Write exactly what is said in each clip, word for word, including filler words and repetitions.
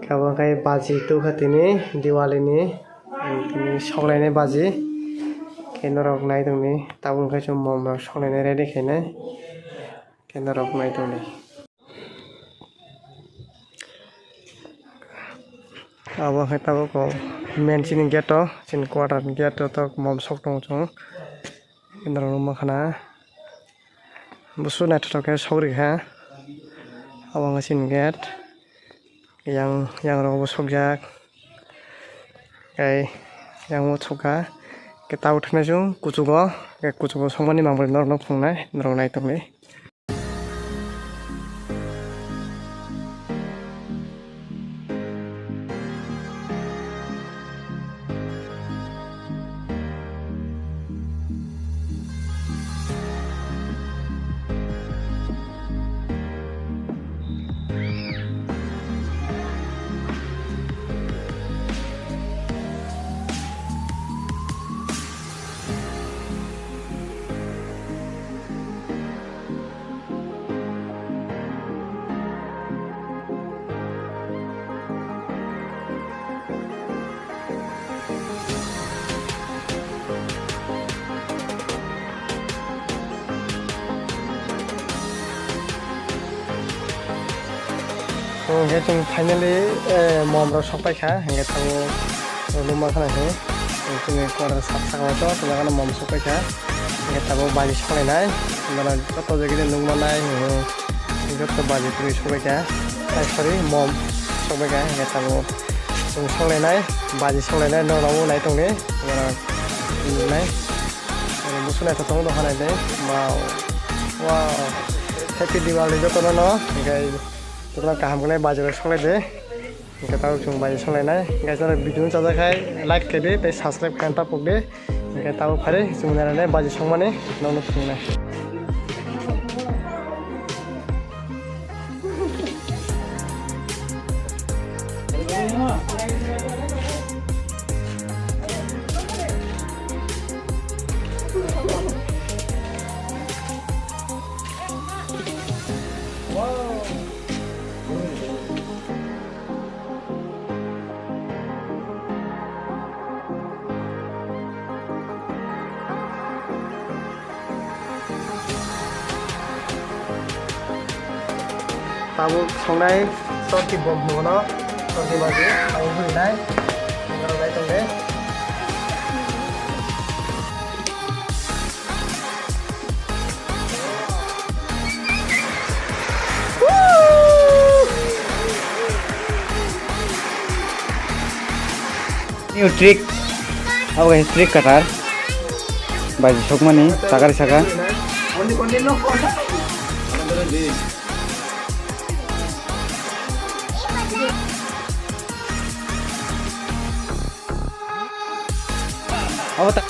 Kabo khe baji tukha tini Diwali ni, tini soklainai baji. Khe norok nai tongdi, tabuk khe chwng mom rok soklainai ready khainai. Khe norok nai tongdi. Abo khe tabuk o main chini gate o, chini quarter ni gate o tok mom sok tongo chwng. Norok nukma khana. Busu naithotok khe sok rikha. Abo wngkha chini gate. Yang, yang rogo bo sokjak. Tei yang bo sokha. Khe tabuk thangna chwng kuchugo. Khe kuchugo sokmani mangpili norokno phunuknai. Norok nai tongdi. Hwnkhe chwng finally, eh, mom rok sokpai kha, hwnkhe tabuk nukma khna khe chini quarter sat saka o to jaga no mom sokpai kha, hwnkhe tabuk baji soklainai, joto jagini nukma nai, hwnkhe joto baji twi sokpai kha, ai sorry, mom sokpai kha, hwnkhe tabuk chwng soklainai, baji soklainai, norok bo nai tongdi, norok nuknai. Busu naithotok tongo doha naidi. Wow. Wow. Happy Diwali jotono no. Hwnkhe jotono kaham khe baji rok soklai di. Hwnkhe tabuk chwng baji soklainai. Guys, norok video no chajak khai like khe di tei subscribe khe ta pok di. Hwnkhe tabuk phari chwng nainai baji sokmani nokno phunuknai. Tabuk songnai chorki bom hinwi mano, chorki baji, abo hinwi nai, hinwi nai tongde. New trick. Abo kaisa trick katar. Baji sokmani, takari saka. Abo ta-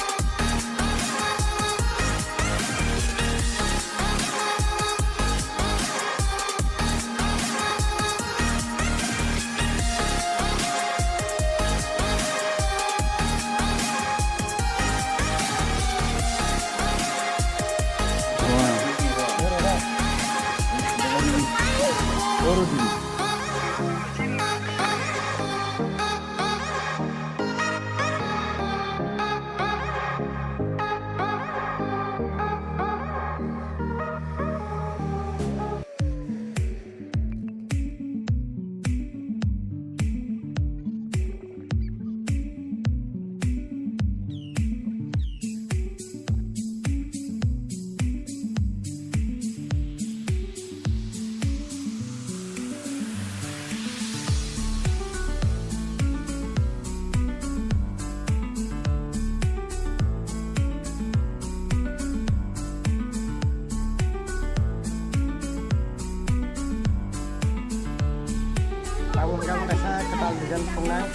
Tabuk hwnkhe abo kaisa kwtal design songnai.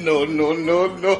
No, no, no, no.